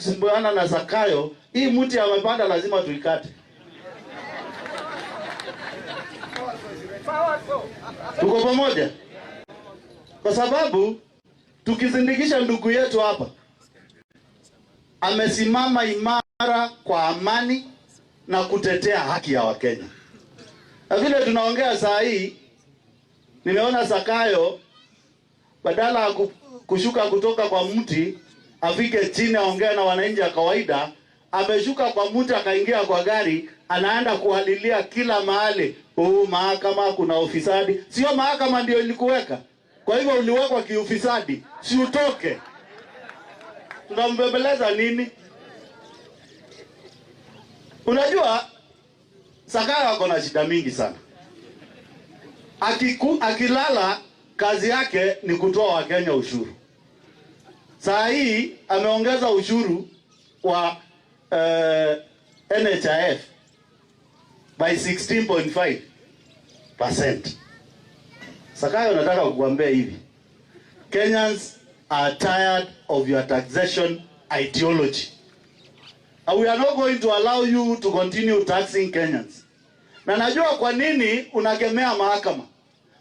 kusumbuana na Zakayo, hii mti amepanda lazima tuikate. Tuko pamoja? Kwa sababu tukizindikisha ndugu yetu hapa, amesimama imara kwa amani na kutetea haki ya Wakenya. Na vile tunaongea saa hii, nimeona Zakayo badala ya kushuka kutoka kwa mti afike chini aongee na wananchi ya kawaida, ameshuka kwa mti akaingia kwa gari, anaenda kuhalilia kila mahali, huu mahakama kuna ufisadi. Sio mahakama ndio ilikuweka, kwa hivyo uliwekwa kiufisadi, si utoke. Tunambembeleza nini? Unajua Zakayo ako na shida mingi sana. Akilala kazi yake ni kutoa Wakenya ushuru. Saa hii ameongeza ushuru wa NHIF by 16.5%. Zakayo, nataka kukuambia hivi. Kenyans are tired of your taxation ideology. And we are not going to allow you to continue taxing Kenyans. Na najua kwa nini unakemea mahakama.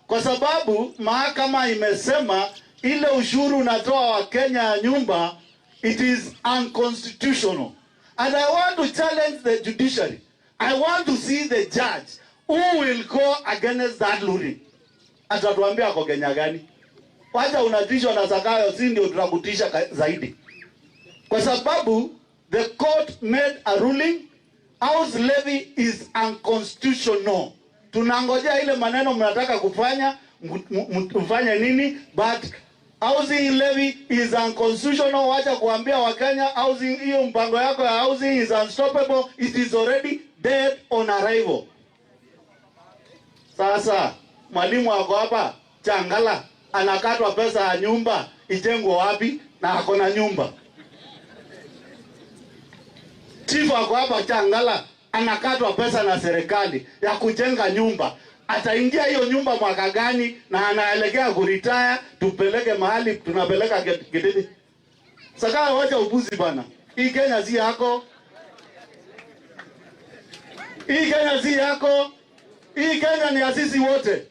Kwa sababu mahakama imesema ile ushuru unatoa wa Kenya ya nyumba, it is unconstitutional. And I want to challenge the judiciary. I want to see the judge who will go against that ruling. Atatuambia ako Kenya gani? Wacha unatishwa na Zakayo, si ndio tutakutisha zaidi. Kwa sababu the court made a ruling, house levy is unconstitutional. Tunangojea ile maneno mnataka kufanya, mfanye nini, but housing levy is unconstitutional. Wacha kuambia Wakenya housing, hiyo mpango yako ya housing is unstoppable, it is already dead on arrival. Sasa mwalimu ako hapa Changala anakatwa pesa ya nyumba, ijengwe wapi na ako na nyumba? Chifu ako hapa Changala anakatwa pesa na serikali ya kujenga nyumba. Ataingia hiyo nyumba mwaka gani? Na anaelekea kuretire, tupeleke mahali tunapeleka Gititi. Zakayo, wacha upuzi bana. Hii Kenya si yako. Hii Kenya si yako. Hii Kenya ni ya sisi wote.